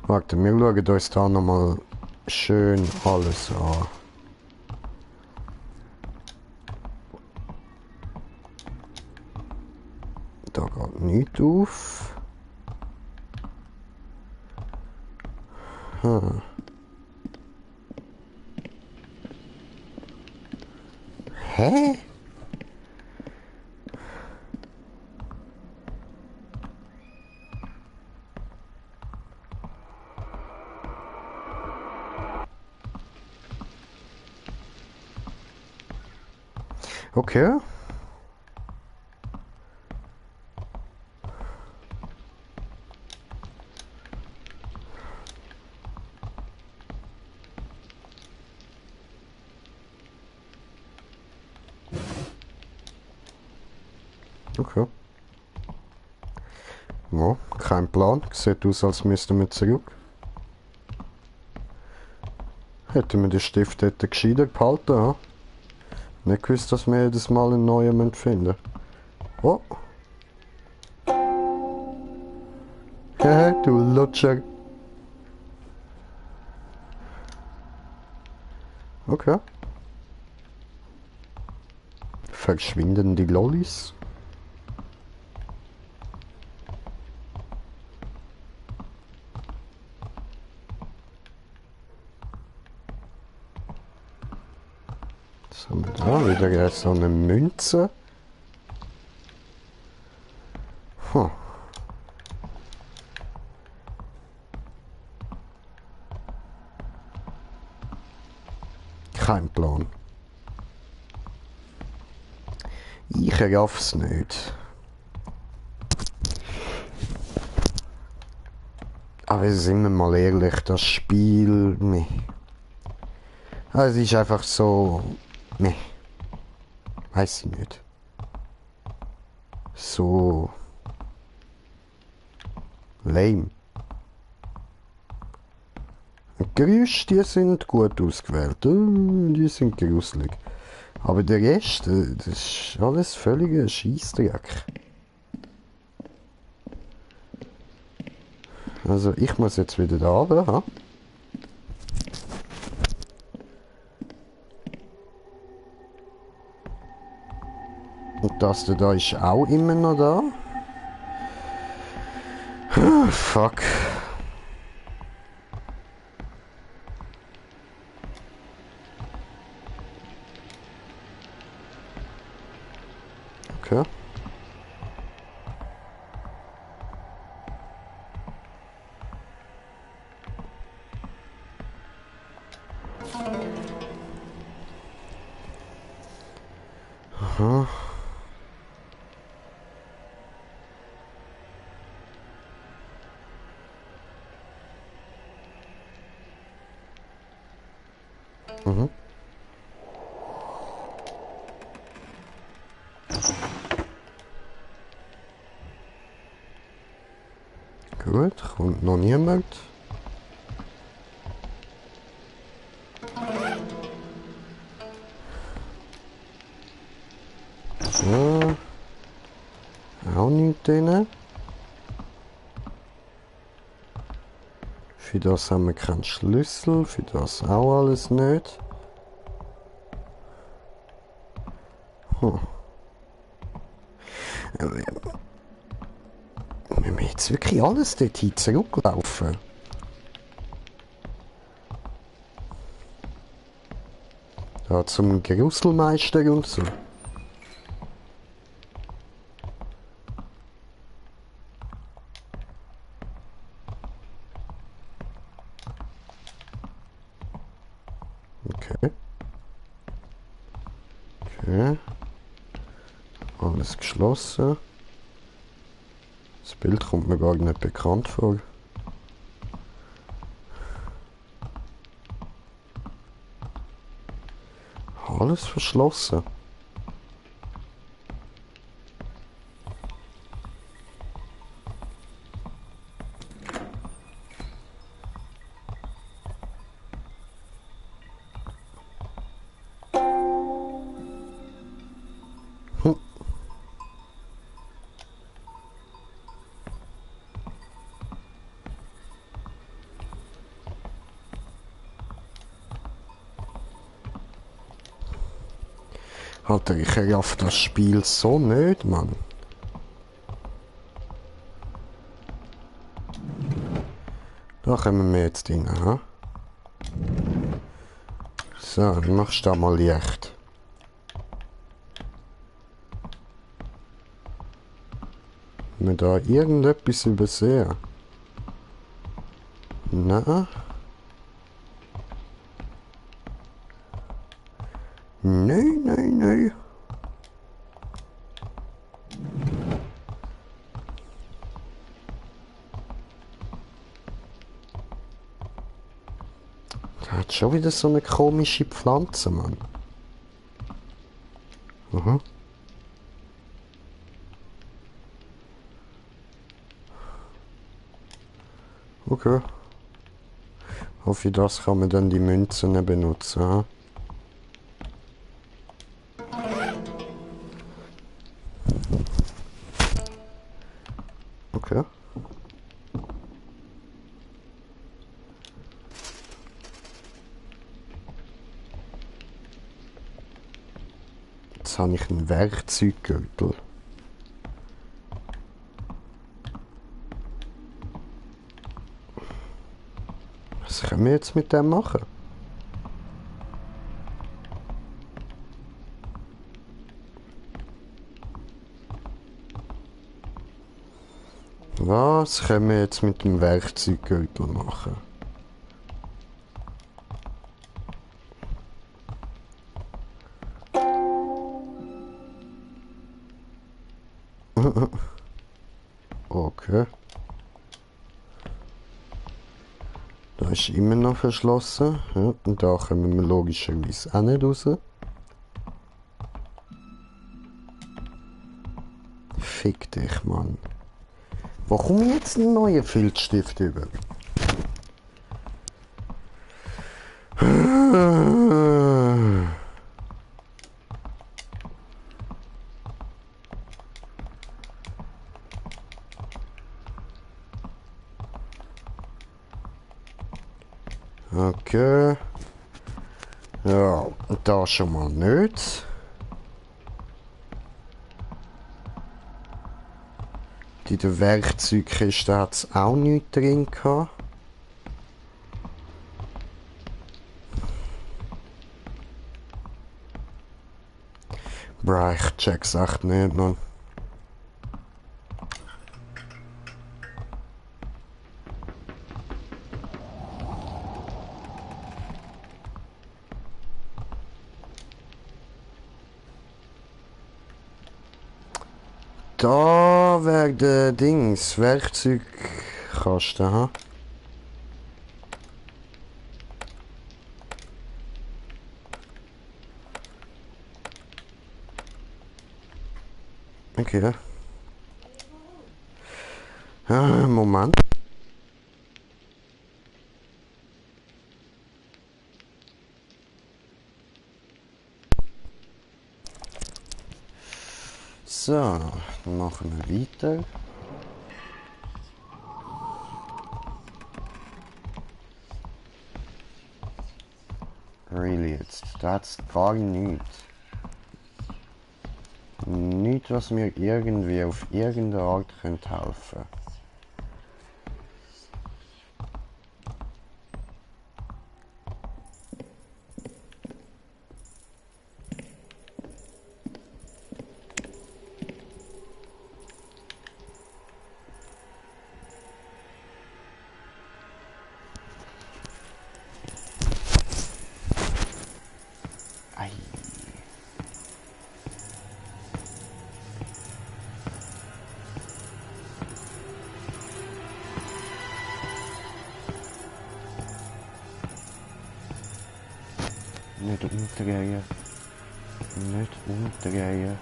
Warte, wir schauen uns da nochmal schön alles an. Da geht nichts auf. Hm. Hä? Okay. Okay. Ja, kein Plan. Sieht aus, als müssten wir zurück. Hätten wir den Stift dort gescheiter behalten, ja? Nicht gewusst, dass wir jedes Mal einen neuen finden müssen. Oh. Hehe, du Lutscher. Okay. Verschwinden die Lollis? Was haben wir da? Wieder so eine Münze. Hm. Kein Plan. Ich raff's nicht. Aber sind wir mal ehrlich, das Spiel... Meh. Es ist einfach so... Meh. Weiß ich nicht. So... Lame. Geräusche, die sind gut ausgewählt. Die sind gruselig. Aber der Rest, das ist alles völliger Scheissdreck. Also ich muss jetzt wieder da runter, ha? Und das da ist auch immer noch da. Fuck. Okay. Aha. Mhm. Gut, kommt noch niemand. So. Auch nicht drin. Für das haben wir keinen Schlüssel, für das auch alles nicht. Hm. Müssen wir jetzt wirklich alles dorthin zurücklaufen? Da zum Gruselmeister und so. Okay. Okay. Alles geschlossen. Das Bild kommt mir gar nicht bekannt vor. Alles verschlossen. Hm. Alter, ich raff das Spiel so nicht, Mann. Da kommen wir jetzt rein, ha? So, dann machst du da mal Licht. Haben wir da irgendetwas übersehen? Nein. Nein, nein, nein. Da hat schon wieder so eine komische Pflanze, Mann. Aha. Okay. Hoffe, das kann man dann die Münzen benutzen. Ha? Okay. Jetzt habe ich einen Werkzeuggürtel. Was können wir jetzt mit dem machen? Was können wir jetzt mit dem Werkzeuggürtel machen? Okay. Da ist immer noch verschlossen. Ja, und da kommen wir logischerweise auch nicht raus. Fick dich, Mann. Wo komme ich jetzt einen neuen Filzstift über? Okay. Ja, da schon mal nicht. In der Werkzeugkiste hat es auch nichts drin gehabt. Bro, ich check's echt nicht, Mann. Da wäre der Dings, Werkzeugkasten, ha? Okay. Moment. So, dann machen wir weiter. Really jetzt, da hat's gar nichts. Nichts, was mir irgendwie auf irgendeine Art könnte helfen. Ei. Nicht umdrehen. Nicht umdrehen.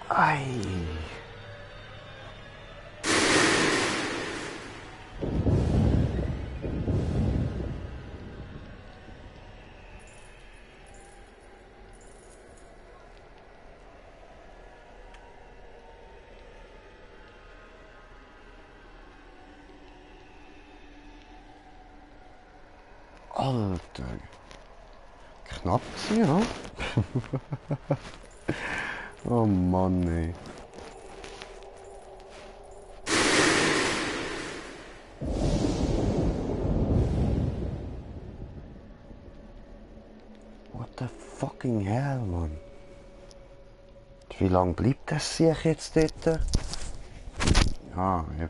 Ei. Alter. Knapp gewesen, ja? Oh Mann, ey. What the fucking hell, Mann? Wie lange bleibt das sich jetzt dort? Ah, eben.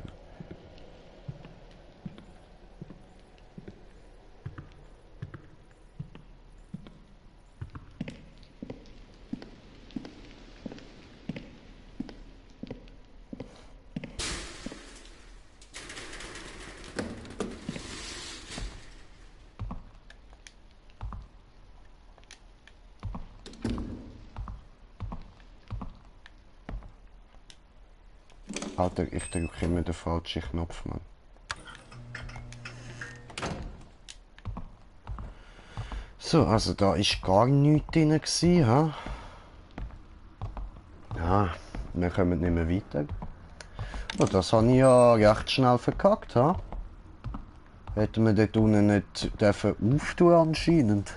Alter, ich drücke immer den falschen Knopf, Mann. So, also da ist gar nichts drin gewesen, ha? Ja, wir kommen nicht mehr weiter. Oh, das habe ich ja recht schnell verkackt, ha? Hätten wir dort unten nicht dürfen auftun anscheinend.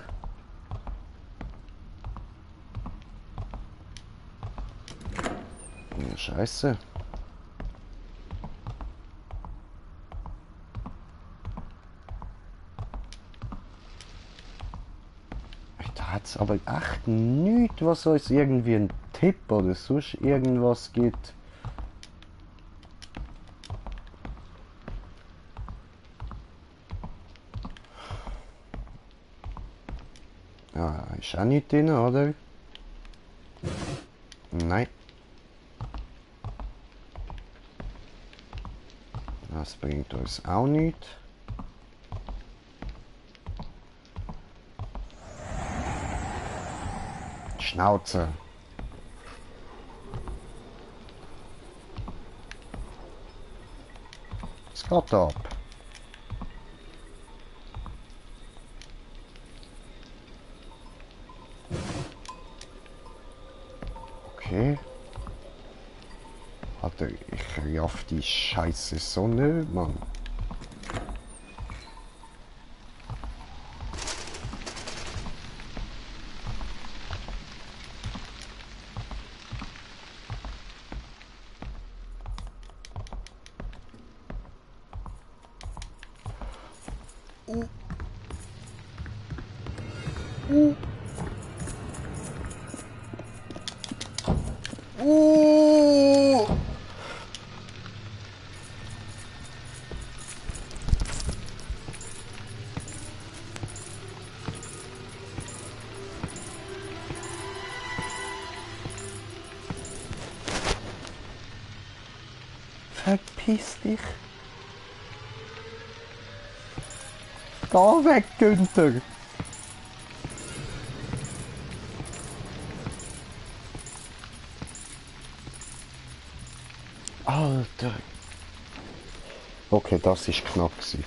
Ja, Scheiße. Da hat es aber echt nichts, was uns irgendwie einen Tipp oder sonst irgendwas gibt. Ja, ist auch nicht drin, oder? Nein. Das bringt uns auch nichts. Schnauze. geht ab? Okay. Alter, ich raff die Scheiße so nicht, Mann. Verpiss dich. Geh weg, Günther. Alter. Okay, das ist knapp gewesen.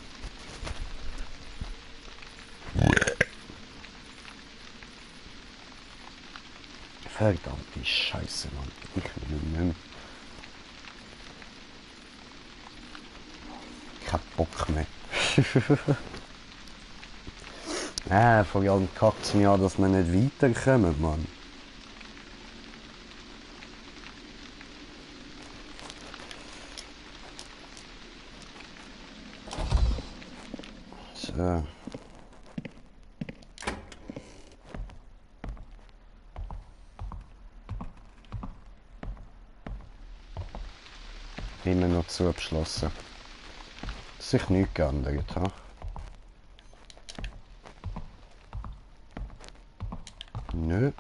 Verdammte Scheiße, Mann. Ich will nicht mehr. Kein Bock mehr. Vor allem kackt es mir an, dass wir nicht weiterkommen, Mann. So. Immer noch zugeschlossen. Sich nichts geändert, ha? Nö.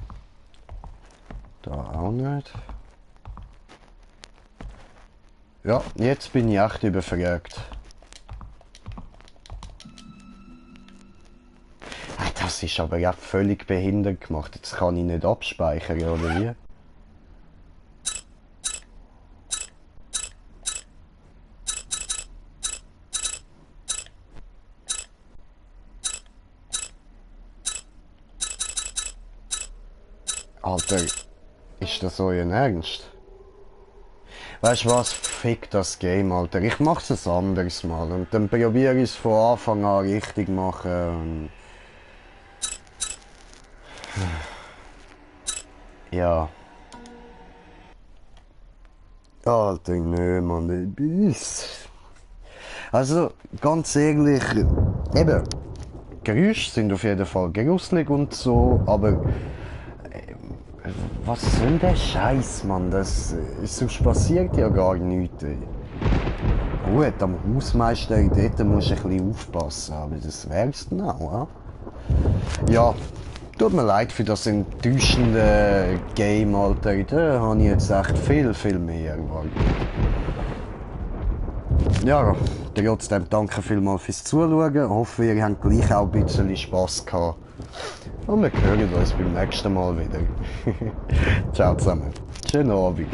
Da auch nicht. Ja, jetzt bin ich echt überfragt. Das ist aber ja völlig behindert gemacht. Jetzt kann ich nicht abspeichern, oder wie? Alter, ist das euer Ernst? Weißt du was? Fick das Game, Alter. Ich mach's ein anderes Mal und dann probiere ich es von Anfang an richtig machen. Ja. Alter, nö, Mann. Also, ganz ehrlich, eben, Geräusche sind auf jeden Fall gruselig und so, aber was soll der Scheiß, Mann? Sonst passiert ja gar nichts. Gut, am Hausmeister dort musst du ein bisschen aufpassen, aber das wär's dann auch, ja. Tut mir leid für das enttäuschende Game, Alter. Da habe ich jetzt echt viel mehr erwartet. Ja, trotzdem danke vielmals fürs Zuschauen. Hoffe, ihr habt gleich auch ein bisschen Spass gehabt. Und wir hören uns beim nächsten Mal wieder. Ciao zusammen. Schönen Abend.